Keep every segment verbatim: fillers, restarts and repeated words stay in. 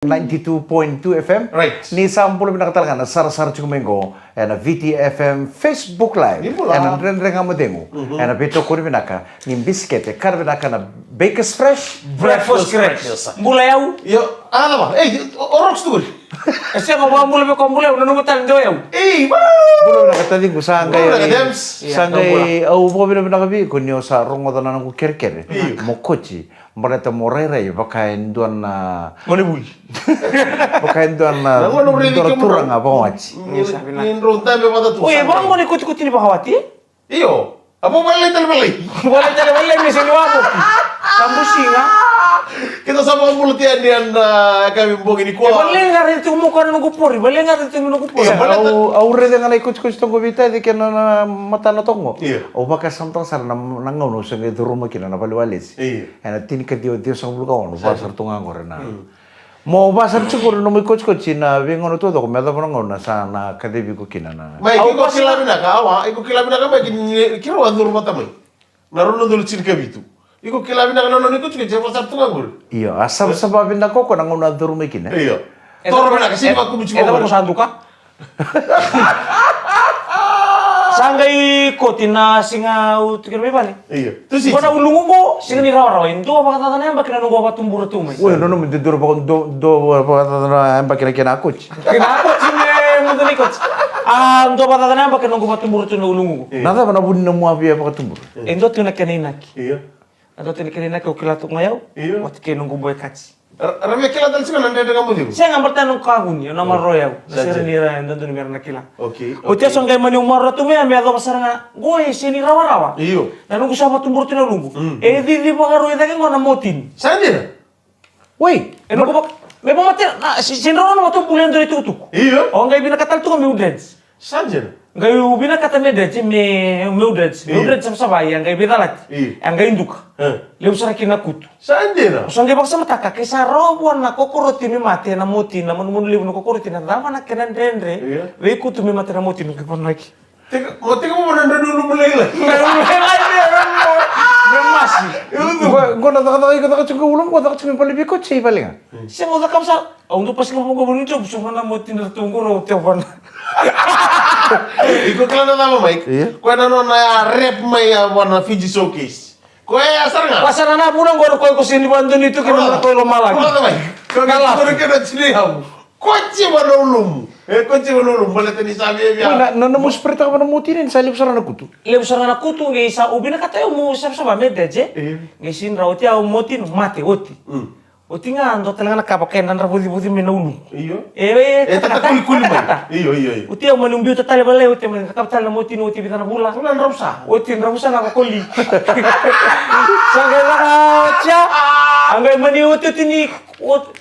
ninety-two point two F M. Right. Ni sa bula vinaka tale ga na sarasara tiko mai qo ena V T F M Facebook Live. Ni bula. Ena Dredre Ga Mo Cegu. Mhm. Ena veitokoni vinaka ni bisikete, kana vinaka na Bakers Fresh. Breakfast Breakfast Scratch. Scratch. Bula yau. Io, a cava? Ei, o, o Rox tu qori. E sega, vakabula vei koya, bula yau, nanuma tale ni o yau. Ei, va! Bula vinaka taciqu, sa qai, bula vinaka, James. Sa qai, bula. Au vakavinavinaka vei iko ni o sa rogoca na noqu kerekere. Io. Mo koti. Baleta mo rairai vaka e dua na, gone vuli. Vaka e dua na, na gone vuli, dua na turaga vakawati. Ni, ni drau dabe vata tu. Oi, sa vaka gone kotikoti ni vakawati? Io. A vo valai tale valai. Valai tale valai me seni wavo. Tabu siga. Keda sa vakabula tu yani ena, ah, yakavi bogi nikua. E, valai ga raici tu mo koya na noqu pori. Valai ga raici tu mo noqu pori. Io, valai. Au, au raica ga na ikotikoti toqo veitaci kei na, na matana toqo. Io. Au vakasamataka sara na, na gauna au sa qai curuma kina na valewalesi. Io. Ena tinikaciwa ciwasagavulu ka ono, io, vaka sara tu ga qori na. Mm. Mo vaka sara tiko qori na nomu ikotikoti na veigauna taucoko me yacova na gauna sa na kacivi iko kina na. Mai, au iko vaka kila vinaka, awa, iko kila vinaka mai kina, keirau a curu vata mai. Na rua na udolu tinikavitu. Iko kila vinaka na nona ikotikoti, e vaka sara tu ga qori. Io, a savasava vinaka o koya na gauna a curu mai kina. Io. E toro vinaka, sega ni vakumi tiko qori. E cava ko sa duka? Sa qai koti na siga au tukuna mai vale. Io. Tusi. Ko na uluqu qo, sega ni rawarawa. E dua vakacaca na yabaki na noqu a vakatubura tu mai. Oi, nonomu de dua vaka, dua, dua vakacaca na yabaki na kena koti. Kena koti me mudu ni koti. A, dua vakacaca na yabaki na noqu vakatubura tu na uluqu qo. Io. Na cava na vu ni nomu a via vakatubura? E dua tu na kena inaki. Io. A dua tu na kena inaki au kila tu ga o yau. Io. Vata kei noqu boy kati. Ra, ra via kila tale tiko na Dredre Ga Mo Cegu? Sega, baleta na noqu ka vuni, au na maroroya au. Na sere ni ra e dodonu me ra na kila. Okay, okay. Oti au sa qai mani maroroya tu mai, me yacova sara ga. Qo e sega ni rawarawa. Io. Na noqu sa vakatubura tu na uluqu. Mm. E cici vakarua i cake qo na motini. Sa dina? Wei. E noqu vaka, me vakamatera, na, se, sega ni rawa na vakatabula e dua na itukutuku. Io. Au qai vinakata tale tu ga meu dreads. Sa dina. Qai au vinakata me dreads, me, meu dreads. Io. Meu dreads savasava, ia qai veicalati. Io. Ia qai duka. E. Levu sara kina na kutu. Sa dina. Au sa qai vakasamataka, ke sa rawa vua na kokoroti me mate na motini, na manumanu levu na kokoroti, na cava na kena dredre. Io. Veikutu me mate na motini, qai vanaki. Teka, mo teka mo na dredre ulumu lailai. Lailai, me, me masi. Qo, qo na cakacaka iko caka tiko ulumu, qo caka tiko me vale veikoti, se i vale ga. Sega, au cakava sara. Au dau pasika vaqo vua ni job, so vana mo tina ratou qo rau te vana. Iko kila na cava, Mike? Io. Koya na nona ya rep mai ya vua na Fiji Showcase. Koya ya sara ga. Koya sara na vuna qo, koya ko sega ni vadonui tu kina na koya lomalagi. Koya ga, Mike. Koya ga, koya kena tini yavu. Koya tiko vua na ulumu. E, koya tiko vua na ulumu, baleta ni sa viavia. Koya na, na, na nomu spread-taka vua na motini, ni sa levu sara na kutu. Levu sara na kutu, qai sa, au vinakata au mo savasava me dreads. Io. Qai sega ni rawa, oti au motini, mate, oti. Mm. Oti ga dua tale ga na ka vaka e dra vucivuci mai na uluqu. Io. E, e, e, kata, kata, kata, kulikuli mai. Kata. Io, io, io. Oti au mani biuta tale vale, oti au mani cakava tale na motini, oti vica na vula. Vula dravusa. Oti dravusa na vakoli. Sa qai caka oti ya. A qai mani oti, oti ni, oti.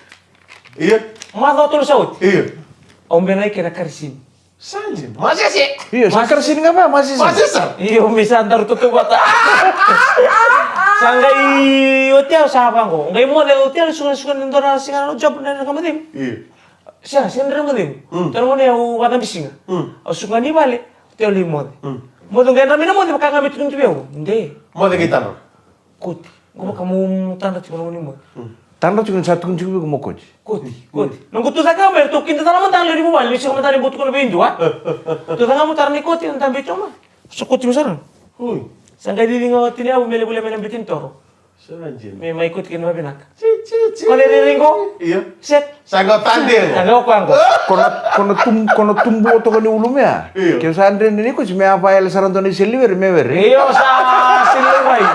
Io. Macawa tolu sa oti. Io. Au bena i kena karisini. Sa dina. Masese. Io, sa karisini ga vaya, masese. Masese. Io, me sa daru tautauvata. Sa qai oti au sa vaqo. Qai moce oti au, suka, suka ni dua na siga na job na Dredre Ga Mo Cegu. Io. Sa, sa Dredre Ga Mo Cegu. Mm. Tara gone au vakacabi siga. Mm. Au suka ni vale, oti au lai moce. Mm. Moce qai dra mai na moce, vaka ga me tukuni tu vei au. De. Moce qai tadra. Koti. Qo vaka mo tadra tiko na gone moce. Mm. Tadra tiko ni sa tukuni tiko vei iko mo koti. Koti, koti. Noqu tucake mai, ratou kidacala mada na lewe ni vuvale, ni sega mada ni bau tukuna vei dua. Tucake mo tara ni koti, na dabe i coma. So koti mo sara. Ui. Sa qai cici ga o tini yavu me levulevu mai na bete ni toro. Sa dina. Me mai koti kina vavinaka. Ci, ci, ci. Ko na riri qo? Io. Set. Sa qo tade qo. Sa qo koya qo. Ko na, ko na tum-, ko na tubu toka ni ulumu ya. Io. Ke sa dredre ni koti me a vayale sara dua na iseliveri me were. Io, sa siliveri.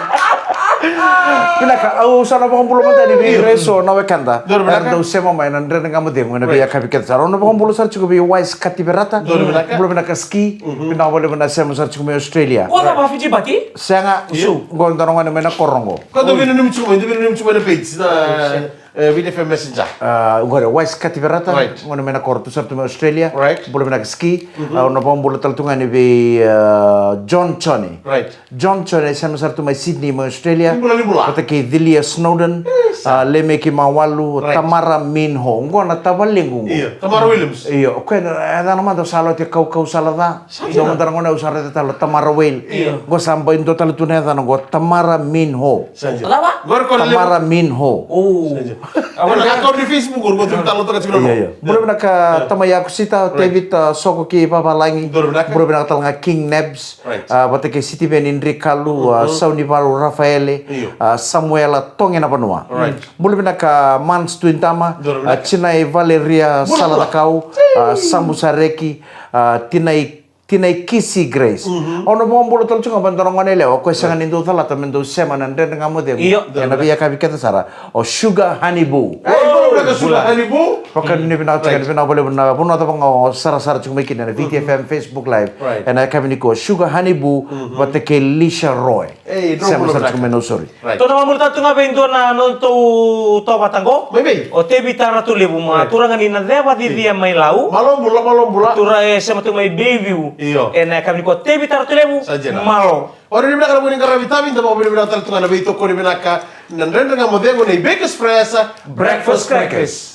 Vinaka, au sa na vakabula mada yani vei ira eso na wekada. Donu vinaka. Era dau sema mai na Dredre Ga Mo Cegu ena veiyakavi kece sara. Au na vakabula sara tiko vei Wise Kativerata. Donu vinaka. Bula vinaka Ski. Mhm. Vinaka vakalevu na sema sara tiko mai Australia. Ko cava, Fiji Bati? Sega. Io. Qo dua na gone mai na koro qo. Ko dou veinanumi tiko mai, dou veinanumi tiko mai na page na, e, Viti F M Messenger. A, qori Wise Kativerata, right, gone mai na koro, tu sara tu mai Australia. Right. Bula vinaka Ski. Mhm. A, au na vakabula tale tu ga yani vei, a, John Johnny. Right. John Johnny, sema sara tu mai Sydney mai Australia. Ni bula, ni bula. Vata kei Celia Snowden, yes, a, Lemeki Mawalu, right, Tamara Minho. Qo na tavalequ qo. Io, Tamara Williams. Io, o koya na, e, yacana mada o sa lote kaukau sala ca. Sa dina. Dua mada na gone au sa raica tale, Tamara Whale. Io. Qo sa bai dua tale tu na yacana qo, Tamara Minho. Sa dina. Lava? Qori ko na Tamara Minho. O. Sa dina. Au na account ni Facebook, o na tala toka tiko na. Io, io. Bula vinaka tamai Akusita, David, uh, Soko ki Vavalagi. Bula vinaka. Bula vinaka tale ga King Nebs. Right. Uh, vata kei Sitiveni Drikalu, uh, Saunivalu Rafaele, uh, Samuela Toge na Vanua. Right. Bula vinaka Mans Tuitama, uh, Chinai Valeria Salacakau, uh, Samu Sareki, uh, Tinai Tinai Kisi Grace. Au na vakabula tale tiko ga vei dua na gone yalewa, o koya sega ni dau calata me dau sema na Dredre Ga Mo Cegu. Io. Ena veiyakavi kece sara, o Sugar Honey Boo. Ei, bula vinaka Sugar Honey Boo. Vakanuinui vinaka tiko, vinaka vakalevu na vanua cava ga o sarasara tiko mai kina ena V T F M Facebook Live. Right. Ena yakavi nikua, Sugar Honey Boo, vata kei Lisha Roy. Ei, sema sara tiko mai Nausori. Right. Tou na vakabula tale tu ga vei dua na nodatou tovata qo. Mai vei? O Tevita Ratulevu, ma turaga ni Naceva, Cicia mai Lau. Malo bula, malo bula. Tura e sema tu mai Bayview. Io. Ena yakavi nikua Tevita Ratulevu. Sa dina. Malo. O ni vinaka na vuni qaravi tavi, da vakavinavinaka tale tu ga na veitokoni vinaka na Dredre Ga Mo Cegu na i Bakers Fresh Breakfast Crackers.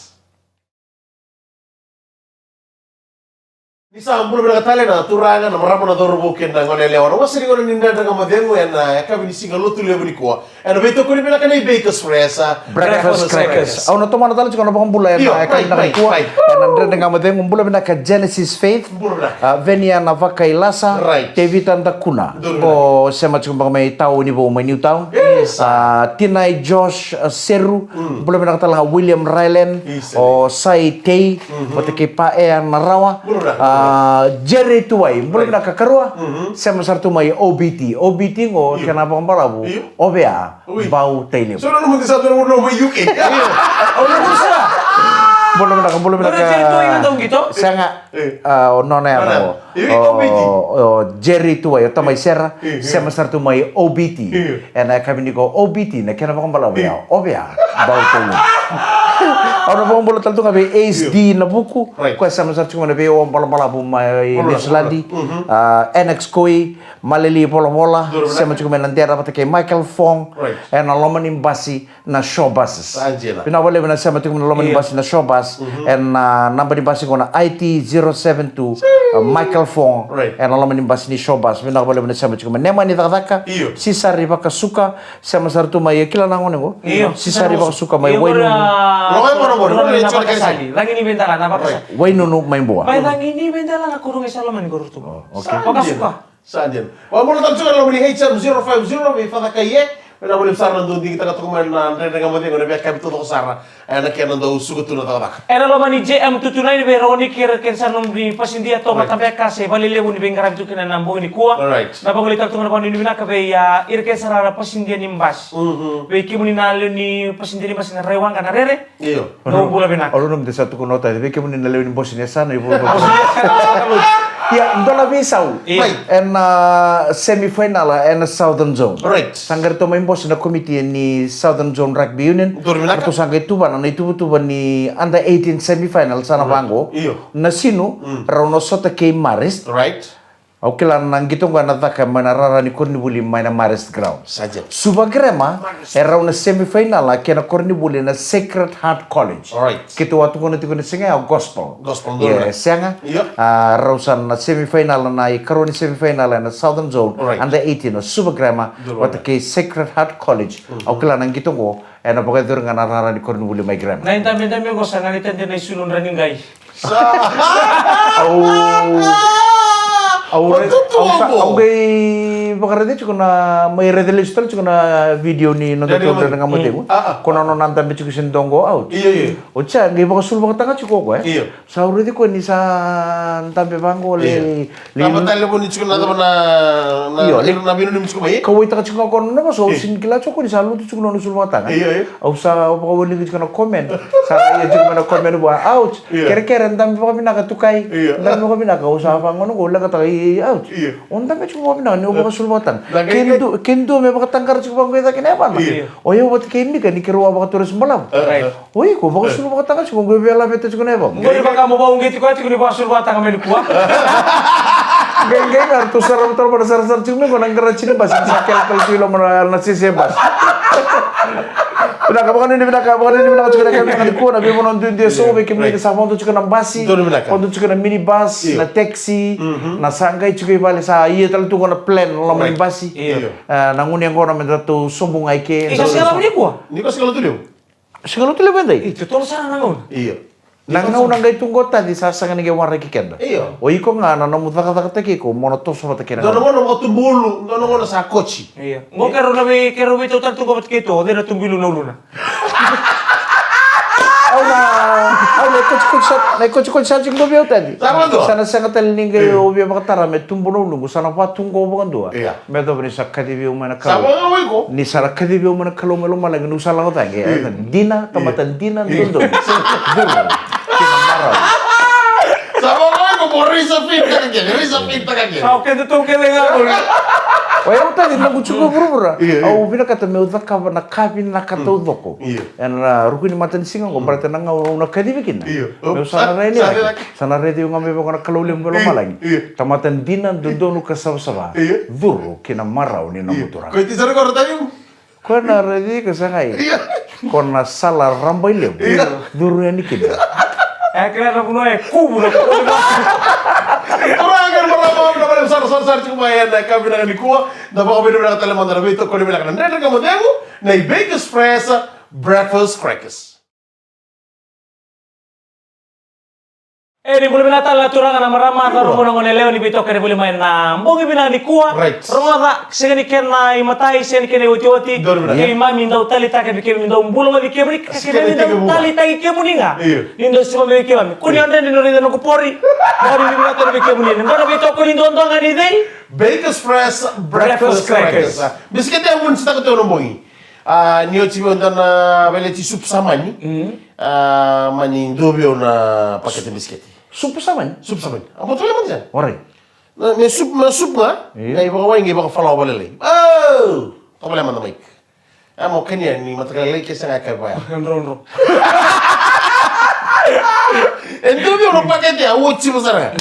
Ni sa bula vinaka tale na turaga, na marama, na cauravou kei na gone yalewa. Na wasa ni gauna ni Dredre Ga Mo Cegu ena yakavi ni siga Lotulevu nikua. Ena veitokoni vinaka nei Bakers Fresh Breakfast Crackers. Au na tomana tale tiko na vakabula ena yakavi vinaka nikua. Ena Dredre Ga Mo Cegu, bula vinaka Genesis Faith. Bula vinaka. Ah, Veniana Vakailasa. Right. Tevita Dakuna. Bula vinaka. O sema tiko beka mai Taunivou mai Newtown. Yes. Ah, Tinai Josh, ah, Seru. Bula vinaka tale ga William Ryland, o Sai Tei, vata kei Paea na Rawa. Bula vinaka. Ah, Jerry Tuwai, bula vinaka karua. Sema sara tu mai O B T. O B T qo kena vakabalavu, Ovea Bau Tailevu. So na nomu tisa tu na nomu U K. Bula vinaka, bula vinaka. Jerry Tuwai na dau qito? Sega. Ah, o nona ya. O, o Jerry Tuwai, o tamai Sera, sema sara tu mai O B T. Ena yakavi nikua O B T, na kena vakabalavu ya, Ovea Bau Tailevu. Au na vakabula tale tu ga vei Ace D Navuku, koya sema sara tu mai na veiwau balabalavu mai Niusiladi. Ah, N X Koi, Maleli Volavola, sema tu mai Nadera vata kei Michael Fong, ena loma ni basi na Shaw Buses. Vinaka vakalevu na sema tiko mai na loma ni basi na Shaw Bus. Ena naba ni basi qo na I T zero seven two, uh, Michael Fong. Ena loma ni basi ni Shaw Bus. Vinaka vakalevu na sema tiko mai. Nema ni cakacaka. Sisari Vakasuka. Sema sara tu mai, kila na gone qo. Sisari Vakasuka mai Wainunu. Wainunu mai Bua. Mai cagi ni veidala na Vakasuka. Sa dina. Vakasuka. Sa dina. Vakabula tale tiko na loma ni H M zero five zero vei Father Kaie. Ena voli sara na dau digitaka toka mai na Dredre Ga Mo Cegu ena veiyakavi taucoko sara. Ena kena dau suka tu na cakacaka. Ena loma ni J M two two nine vei Rogoniki, ira kece sara na nomuni pasidia toka Tabeka se valelevu ni veiqaravi tu kina na bogi nikua. Na vagolei tale toka na vakanuinui vinaka vei ira kece sara na pasidia ni basi. Vei kemuni na lewe ni pasidia ni basi na Raiwaqa na Rere. Io. Dou bula vinaka. Au nanuma de sa tukuna o Taiva vei kemuni na lewe ni basi ni yasana i Vuravura. Ia, dua na veisau. Io. Ena semifinal ena Southern Zone. Right. Sa qai ratou mai bose na komiti ni Southern Zone Rugby Union. Dou vinaka. Ratou sa qai tuvana na ituvatuva ni under eighteen semifinal sa na vaqo. Io. Na Sinu, rau na sota kei Marist. Right. Au kila na qito qo ena caka mai na rara ni koronivuli mai na Marist Ground. Sa dina. Suva Grammar, e rau na semifinal kei na koronivuli na Sacred Heart College. Alright. Keitou a tukuna tiko ni sega ya o Gospel. Gospel, e sega. Io. A, rau sa na semifinal na ikarua ni semifinal ena Southern Zone. Alright. Under eighteen na Suva Grammar, vata kei Sacred Heart College. Au kila na qito qo, ena vakayacori ga na rara ni koronivuli mai Grammar. Na idabedabe qo sa na itade na isulu dra ni qai. Sa. Au, au, au qai vakaraica tiko na, mai raica lesu tale tiko na video ni noda tau Dredre Ga Mo Cegu. Ko na nona dabe tiko se dogo out. Io, io. O ca qai vakasulu vakataga tiko ko e. Io. Sa au raici ko ni sa dabe vaqo le. Io. Na matalevu ni tiko na cava na, na, io, ira na vinuni tiko mai. Kauwaitaka tiko ga ko na nona vosa, au sini kila tiko ni sa lutu tiko na nona sulu vakataga. Io, io. Au sa vakawaligi tiko na comment. Sa ia tiko mai na comment vua, ouch. Io. Kerekere, dabe vakavinaka tukai. Io. Dabe vakavinaka, au sa vagona qo, leqataka i, ouch. Io. O dabe tiko vakavinaka, ni au vakasulu vakataga. Ke dua, ke dua me vakataqara tiko vaqo i cake na yavana. Io. O yau vata kei Mika ni keirau a vakaturesi balavu. Right. O iko, vakasulu vakataga tiko, qo via laveta tiko na yavana. Qori vaka mo vauqeti koya tiko ni vakasulu vakataga mai nikua. Qai, qai ga ratou sarava tale vana sarasara tiko mai qo na qaraji ni basi, sa kele tale tiko i loma na, na sese basi. Vinaka, vakanuinui vinaka, vakanuinui vinaka tiko na kena vinaka nikua, na veivanua duidui eso, vei kemuni na sa vodo tiko na basi, vodo tiko na mini bus, na taxi, na sa qai tiko i vale sa ia tale tu qo na plan, loma ni basi. Io. E, na gunu yaqona me datou sobu ga i ke. Iko sa loma nikua? Niko sa loma tu liu. Siga Lotu levu edai. Io, totolo sara na gauna. Io. Na gauna qai tu qo, Taci, sa sega ni qai waraki keda. Io. O iko ga na nomu cakacakataki iko mo na toso vata kei na gauna. Dua na gauna vakatubulu, dua na gauna sa koci. Io. Qo keirau na vei, keirau veitautaki tu qo vata keitou, o cei na tubu i Lu na uluna? Au na, au na ikotikoti sa, na ikotikoti sa tiko qo vei au, Taci. Sa vakadua. Sa na sega tale ni qai, io, au via vakatara me tubu na uluqu, sa na vatu qo vakadua. Io. Me yacova ni sa kacivi au mai na Kalou. Sa vakadua iko. Ni sa na kacivi au mai na Kalou mai lomalagi, niu sa lako cake. Io. Dina, tamata dina, io, dodonu. Curu kina marau. Sa vakadua iko, mo raise a finger again, raise a finger again. Au keda tou kece ga, bro. O yau, Taci, noqu tiko e vuravura. Io, io. Au vinakata meu cakava na ka vinaka taucoko. Io. Ena ruku ni matanisiga qo, baleta na gauna au na kacivi kina. Io. Meu sa na rai ni, sa na raici au ga me vaka na Kalou levu mai lomalagi. Io. Tamata dina, dodonu ka savasava. Io. Curu kina marau ni nomu Turaga. Io. Ko iti sara ko rata iu. Ko na raici ka sagai. Io. Ko na sala rabailevu. Io. Curu yani kina. E kila na vanua e kuvu na kuvu. Turaga, marama, na vanua sara, sara, sara tiko mai ena yakavi vinaka nikua. Da vakavinavinaka tale mada na veitokoni vinaka na Dredre Ga Mo Cegu, na Baker's Fresh Breakfast Crackers. E, ni bula vinaka tale na turaga, na marama, na cauravou, na goneyalewa ni veitokani voli mai na bogi vinaka nikua. Right. Rogoca, sega ni kena imatai, sega ni kena iotioti. Donu vinaka. Keimami dau taleitaka vei kemuni, dau bula vei kemuni, ka keimami dau taleitaki kemuni ga. Io. Ni dau sema vei keimami. Kua ni o dredre ni o raica noqu pori. Ni bula vinaka tale vei kemuni. Ni dua na veitokoni duadua ga ni cei? Baker's Fresh Breakfast Crackers. Bisikete e vunisitaka tu ena bogi. A, ni oti vei au dua na veleti supu samani. Mm. A, mani dua vei au na pakete bisikete. Supu samani? Supu samani. A, mo tole mani sa. Warai. Na, me supu, me supu ga. Io. Na ivakawai qai vakafalawa valelai. O! Tavale mada mai. A, mo kania ni mataka lailai ke sega e kai vaya. Dro, dro. E dua vei au na pakete, au oti sara ga.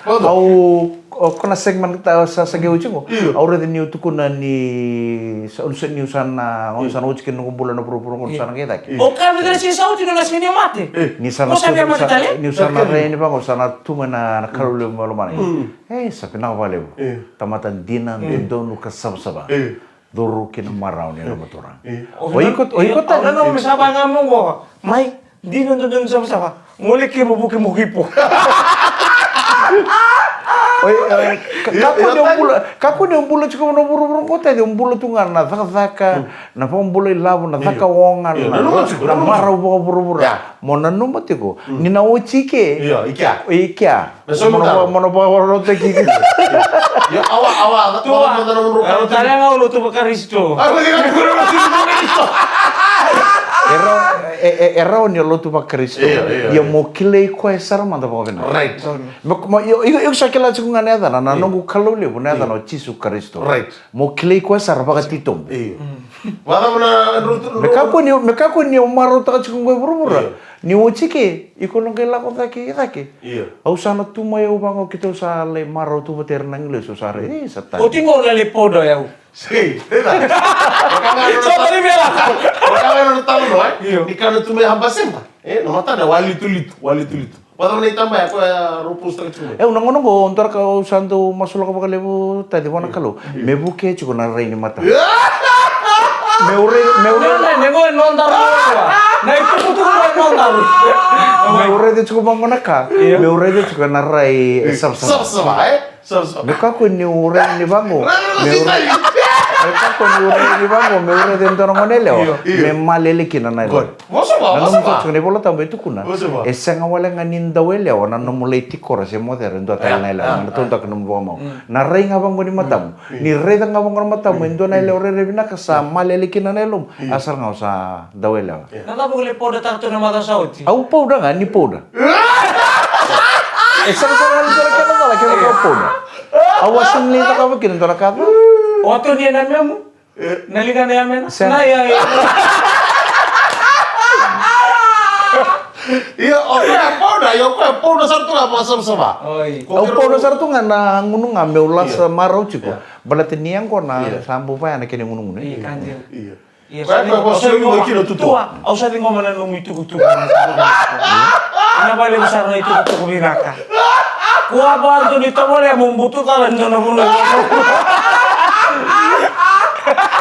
Au, o, ko na segment ta, sa, sa qai oti qo. Io. Au raica ni o tukuna ni sa, ni sa na, ni sa na oti kina noqu bula na vuravura qo, ni sa na qai cake. Io. O ka vei keda sa oti, ni na sega ni mate. Io. Ni sa na, ko sa via mate tale? Ni sa na rai ni vaqo, sa na tu mai na, na Kalou levu mai lomalagi. Mm. E, sa vinaka vakalevu. Io. Tamata dina, dodonu ka savasava. Io. Curu kina marau ni nomu Turaga. Io. O iko, o iko tale. Au nanuma me sa vaka ga mo qo. Mai, dina, dodonu, savasava. Gole kemu, vuke mo kipo. Oi, e, ka-, io, kakua ni o bula, kakua ni o bula tiko na vuravura qo, Taci, o bula tu ga na cakacaka, na vakabula ilavo, na caka oga, na, na marau vakavuravura. Mo nanuma tiko ni na oti i ke. Io, i kea. I kea. Mo na vakarautaki. Io, awa, awa, awa, mada na mudru. Tale ga o lotu vaKarisito. E rawa, e, e, e rawa ni o lotu vaKarisito. Io, io, io. Ia mo kilai koya sara mada vakavinaka. Right. Me, mo, io, io, io sa kila tiko ga na yacana, na noqu Kalou levu, na yacana o Jisu Karisito. Right. Mo kilai koya sara vakatitobu. Io. Vakacava na, me kakua ni, me kakua ni o marautaka tiko qo e vuravura. Io. Ni oti ke, iko na qai lako cake, cake. Io. Au sa na tu mai au vaqo, keitou sa lai marau tu vata ira na agilosi, au sa rai, e, sa tani. Oti qo na lai podo yau. Sei, e da. Sa tani me lako. Vaka ga na talo, e? Io. Ni kana tu mai Habaseba. E, na matana, wa litulitu, wa litulitu. Vacava na itaba ya, koya rau post-taka tiko mai? E, au na gauna qo, dua na ka au sa dau masulaka vakalevu, Taci, vua na Kalou. Io. Me vuke tiko na rai ni mata. Meu rai, meu rai. Nona, nona, nona, nona, nona. Na itukutuku na nona. Meu raica tiko vaqo na ka. Io. Meu raica tiko na rai e savasava. Savasava, e? Savasava. Me kakua niu rai ni vaqo. Meu rai. Me kakua niu rai ni vaqo, meu raica e dua na goneyalewa. Io. Me malele kina na yalewa. Good. Vosa vua, vosa vua. Na nomu tiko na iVola Tabu e tukuna. Vosa vua. E sega wale ga ni dau yalewa na nomu lai tikora se mocere e dua tale na yalewa. Na taudaku na nomu vakamau. Na rai ga vaqo ni matamu. Ni raica ga vaqo na matamu e dua na yalewa rairai vinaka sa malele kina na yalomu. A sara ga o sa dau yalewa. Na cava ko lai powder-taka tu na macawa sa oti? Au powder ga, ni powder. E sara sara ga ni dua na kena cala kevaka o powder. Au a sega ni cakava kina dua na ka ca. O Tony ena memu? Na ligana ya mena? Sega. Na ya, ya. Io, o koya powder, io, o koya powder sara tu ga vakasavasava. Oi. Au powder sara tu ga na gunu ga meu lasa marau tiko. Baleta ni yaqona sa bau vaya na kena gunugunu. Io, ka dina. Io. Io, koya, koya, koya, au sa ciqoma na nomu itukutuku. Ena vale au sa na itukutuku vinaka. Kua vaqo ni tovolea mo butu cala ni dua na vanua.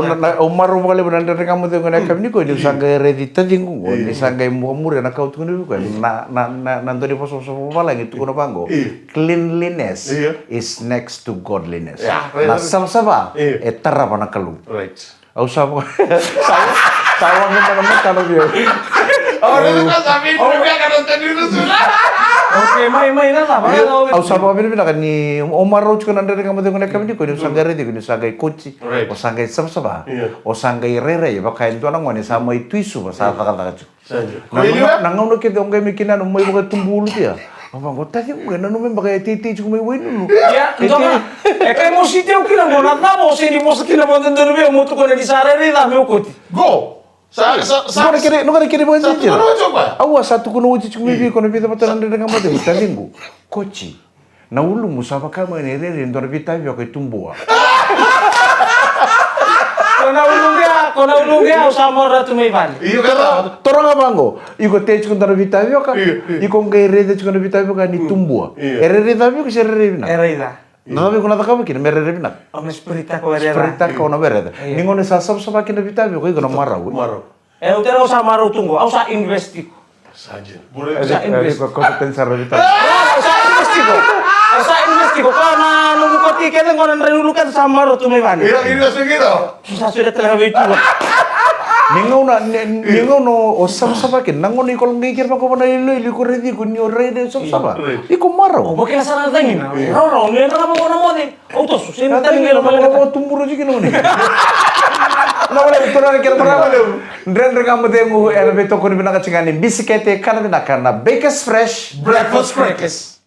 Au na, na, au marau vakalevu na Dredre Ga Mo Cegu ena yakavi nikua, niu sa qai raici taciqu qo, ni sa qai muria na ka au tukuna vei koya. Na, na, na, na dua ni vosavosa vavalagi e tukuna vaqo. Cleanliness is next to godliness. Na savasava e tarava na Kalou. Au sa vaka, sa, sa vaka na matana vei au. Okay, mai, mai, na cava, na cava. Au sa vakavinavinaka ni o marau tiko na Dredre Ga Mo Cegu ena yakavi nikua, ni o sa qai raici iko ni o sa qai koti, o sa qai savasava, o sa qai rairai vaka e dua na gone sa mai tu i Suva sa cakacaka tiko. Na gauna, na gauna kece o qai mai kina, na mai vakatubu ulutia. Au vaqo, taciqu, qai nanuma beka e teitei tiko mai Wainunu. Ia, e dua ga, e kai mositi au kina qo, na cava o sega ni vosa kina vakadodonu vei au, mo tukuna ni sa rairai ca meu koti. Qo. Sa, sa, sa. Qo na kena, qo na kena vakadidike. Au a sa tukuna oti tiko mai vei iko na vica vata na Dredre Ga Mo Cegu, taciqu. Koti. Na ulumu sa vaka mai na irere e dua na veitavioka e tubua. Ko na uluqea, ko na uluqea, au sa marau tu mai vale. Io, ka. Toro ga vaqo. Iko tei tiko dua na veitavioka. Io, io. Iko qai raica tiko na veitavioka ni tubua. Io. E rairai ca vei iko se rairai vinaka? E rairai ca. Na cava iko na cakava kina me rairai vinaka? Au na spiritaka o rairai ca. Spiritaka o na rairai ca. Io. Ni gauna sa savasava kina veitavioka, iko na marau. Marau. E, au tere au sa marau tu qo, au sa invest tiko. Sa dina. Au sa invest tiko. Au sa invest tiko. Au sa invest tiko. Ko na noqu koti kece qo na drai ulu kece sa marau tu mai vale. Ira, ira, sa kira. Sa sure tale ga vei tu. Ni gauna, ni, ni gauna o savasava kina, na gauna iko qai kere vaka vana iloilo, iko raici iko ni o rairai o savasava. Iko marau. O vakila sara na cagina. Rau, rau, ni rau vaka na moce. Au toso, sega ni tani qai lomaleqata. Au tubura tiko kina gone. Na wale, turaga kei na marama. Dredre Ga Mo Cegu ena veitokoni vinaka tiko ga ni bisikete kana vinaka na Bakers Fresh Breakfast Crackers.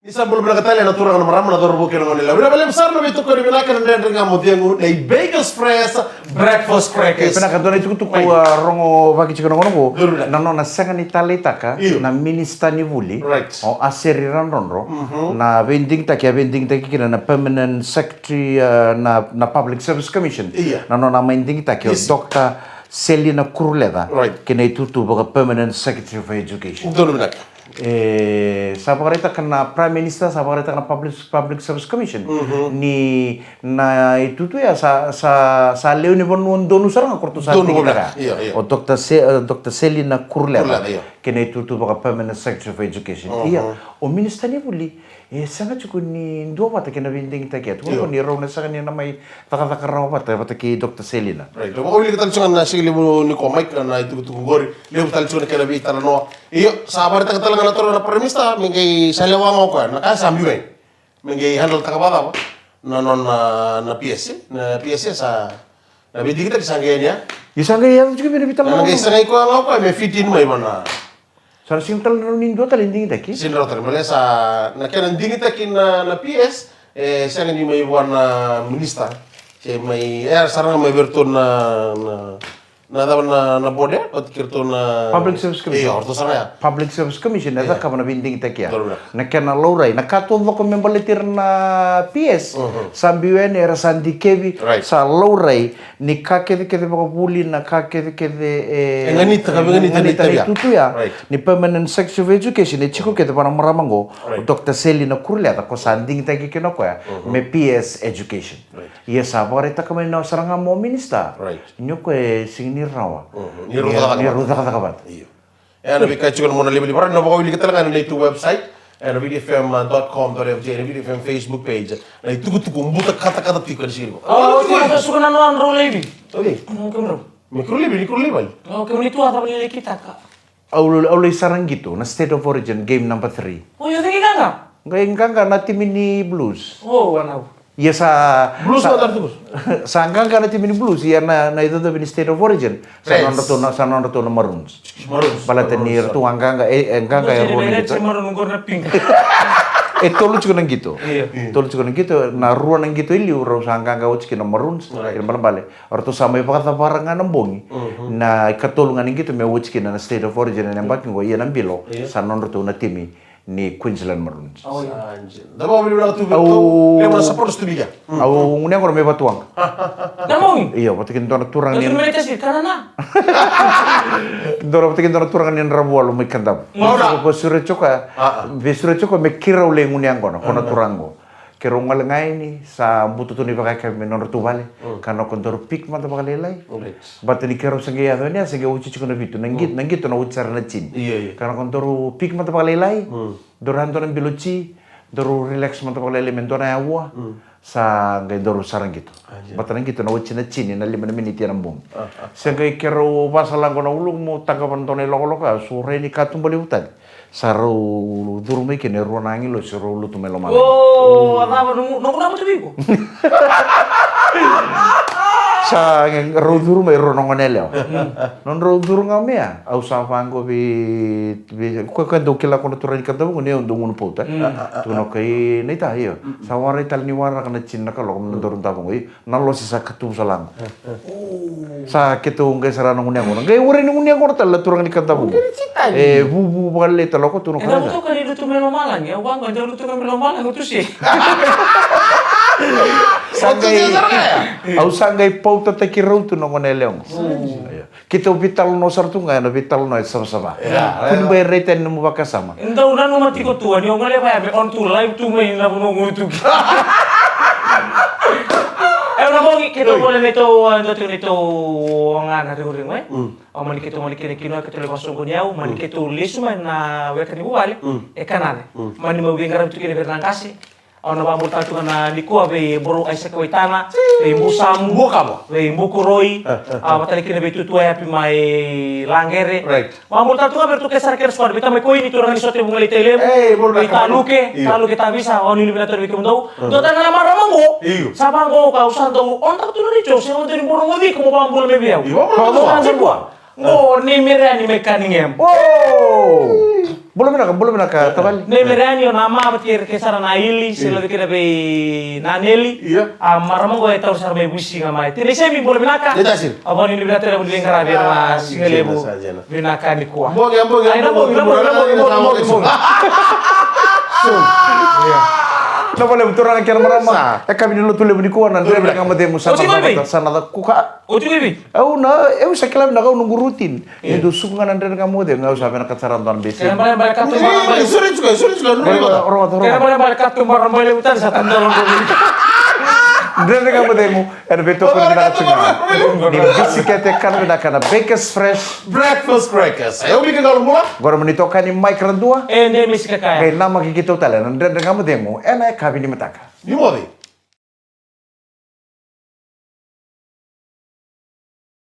Ni sa bula vinaka tale na turaga, na marama, na cauravou kei na gone yalewa. Vinaka vakalevu sara na veitokoni vinaka na Dredre Ga Mo Cegu, na Bakers Fresh Breakfast Crackers. Vinaka, dua na itukutuku, a, rogo vaki tiko na gauna qo. Donu vinaka. Na nona sega ni taleitaka na minisita ni vuli, o Aseri Radrodro, na veidigitaki, a veidigitaki kina na permanent secretary, a, na, na Public Service Commission. Ia. Na nona mai digitaki o Doctor Selina Kuruleca, kei na itutu vaka permanent secretary for education. Donu vinaka. E, sa vakaraitaka na Prime Minister, sa vakaraitaka na Public, Public Service Commission ni na itutu ya sa, sa, sa lewe ni vanua donu sara ga ko ratou sa digitaka. Ia, ia. O Doctor Se-, e, Doctor Selina Kuruleca, kei na itutu vaka permanent secretary for education. Ia, o minisita ni vuli e sega tiko ni duavata kei na veidigitaki ya. Tukuna ko ni rau na sega ni na mai cakacaka rawa vata, vata kei Doctor Selina. Right. Au wilika tale tiko ga na siga levu ni ko Mike na itukutuku qori. Levu tale tiko na kena veitalanoa. Io, sa vakaraitaka tale ga na turaga na Prime Minister me qai sa lewa ga o koya na ka sa biu mai. Me qai handle taka vakacava na nona, na P S, na P S sa, na veidigitaki sa qai yani ya. Ia sa qai yaco tiko mai na veitalanoa. Na qai sagai koya ga o koya me fit in mai vana. Sa na sega tale na rauni dua tale digitaki. Sega ni rawa tale, baleta sa na kena digitaki na, na P S, e sega ni mai vua na minisita. Se mai, e sara ga mai vei iratou na, na, na cava na, na board, vata kei iratou na Public Service Commission. Io, o ratou sara ga ya. Public Service Commission e cakava na veidigitaki ya. Donu vinaka. Na kena laurai, na ka taucoko me baleti ira na P S, sa biu yani, era sa dikevi, sa laurai, ni ka kecekece vakavuli, na ka kecekece e, e ganita, ka veiganita na itutu ya. Right. Ni permanent secretary of education, e tiko kece vua na marama qo, o Doctor Selina Kuruleca, ko sa digitaki kina o koya me P S education. Right. Ia sa vakaraitaka mai na sara ga mo minister. Right. Ni o koya e sega ni rawa. Ni rau cakacaka vata. Io. E, na veika e tiko na mona livaliva, na vakawilika tale ga na neitou website. Ena V D F M dot com dot F J, ena V D F M Facebook page. Na itukutuku buta katakata tiko ena siga nikua. O, o, o, suka na noa drau laivi. Okay. Mm, kemudrau. Me kuru laivi, ni kuru laivi vale. O, kemuni tu a cava ni lai kitaka. Au, au lai sara qito na State of Origin game number three. O, io, cake qaqa? Qai qaqa na timi ni Blues. O, wanau. Ia sa, Blues sa, na tara tu. Sa qaqa na timi ni Blues, ia na, na icocovi ni State of Origin. Sa Reds. Nodratou na, sa nodratou na Maroons. Maroons. Baleta ni Maroons, ratou a qaqa, e, e qaqa e rua na qito. Maroons qori na pink. E tolu tiko na qito. Io. Tolu tiko na qito, na rua na qito i liu, rau sa qaqa oti kina na Maroons. Right. Kena ibalebale. O ratou sa mai vakacavara ga na bogi. Mhm. Na ikatolu ga ni qito me oti kina na State of Origin ena yabaki qo, ia na bilo. Io. Sa nodratou na timi ni Queensland Maroons. Au, au gunu yaqona mai Vatuwaqa. Na bogi? Io, vata kei dua na turaga ni dua na, vata kei dua na turaga ni Dravualu mai Kadavu. Mauna. Ko sure tiko, ve sure tiko me keirau lai gunu yaqona, ko na turaga qo. Keirau gole ga yani, sa buta tu na ivakayakavi mai nodratou vale. Mm. Ka na ko daru pick mada vakalailai. Right. Baleta ni keirau se qai yaco yani, a se qai oti tiko na vitu. Na qito, na qito na oti sara na tini. Io, io. Ka na ko daru pick mada vakalailai. Mm. Daru yadua na bilo ti, daru relax mada vakalailai me dua na aua. Mm. Sa qai daru sara qito. Baleta na qito na oti na tini, na lima na miniti ena bogi. Se qai keirau vasala qo na ulumu, taqava na dua na ilokoloko, a su rai ni katuba levu tale. Sa rau curu mai kina e rua na agilosi, rau lutu mai lomalagi. O, a cava noqu, noqu na mata viko? Sa rau curu mai e rua na gone yalewa. Nodrau curu ga mai ya, au sa vaqo vei, vei, ko, ko dau kila ko na turaga ni Kadavu qo ni au dau gunu pauta. Tukuna o koya, naita, io. Sa warai tale ni waraka na tini na kaloko, na daru davo qo, io. Na losi sa katuvu sara ga. Sa keitou qai sara na gunu yaqona. Qai warai ni gunu yaqona tale na turaga ni Kadavu. E vuvu vakalailai tale o koya, tukuna o koya. Ena vutuka ni lutu mai lomalagi, au vaqo, eda lutu mai lomalagi, au tusi. Sa qai, au sa qai pautataki rau tu na gone yalewa qo. Io. Keitou veitalanoa sara tu ga ena veitalanoa e savasava. Ia, kua ni bau rai tani nomu vakasama. Dau nanuma tiko tu, ni o gole vaya me on tu, live tu mai na vanua o tu. E, na bogi, keitou gole neitou, a, dua tiko neitou, a, ga na rigorigo, e? Mm. O mani keitou mani kina kina, keitou lai vakasoqoni au, mani keitou lesu mai na weka ni vuvale, e Kanace. Mm. Mani mai veiqaravi tu kina vei ira na qase, Au na vakabula tale tu ga nikua vei Bro Isaac Waitana, vei Busamu, Buakava, vei Bukuroi, a, vata kei na vei Tutu Eapi mai Laqere. Right. Vakabula tale tu ga vei ratou kece sara kei na squad, vei tamai Koini, turaga ni Sote Vugalei Tailemu, vei Taluke, Taluke Tavisa, au ni vinata vei kemudou. Dua tale ga na marama qo. Io. Sa vaqo ka au sa dau, au dau tu na retio, se au dau ni boro mo viko mo vakabula mai vei au. Io, vakabula. Qo nei Mereani mai Cunningham. O! Bula vinaka, bula vinaka, tavale. Nei Mereani, o na ma vata kei ira kece sara na Ili, se lade kina vei na Neli. Ia. A marama qo e taura sara mai Vuisiga mai. Tinai Semi, bula vinaka. Au vakanuinui vinaka tale vua ni veiqaravi ena siga levu vinaka nikua. Bogi, bogi, bogi, bogi, bogi. Na vale, turaga kei na marama. E kavi ni lotu levu nikua na Dredre Ga Mo Cegu, sa na kuka. Oti ko i vei? Au na, au sa kila vinaka au noqu routine. Io. Ni dau suka ga na Dredre Ga Mo Cegu, au sa vinakata sara dua na bese. Kena ibalebale katuba na bale. Sori tiko, sori tiko, sori tiko. Rogoca, rogoca. Kena ibalebale katuba na bale, uta ni sa tadalo. Dredre Ga Mo Cegu, ena veitokoni vinaka tiko ga ni bisikete kana vinaka na Bakers Fresh. Breakfast Breakers. E au Mika Qalobula. Qori mo ni tokani Mike Radua. E Demi Sikakaya. Qai namaki keitou tale na Dredre Ga Mo Cegu ena yakavi ni mataka. Ni moce.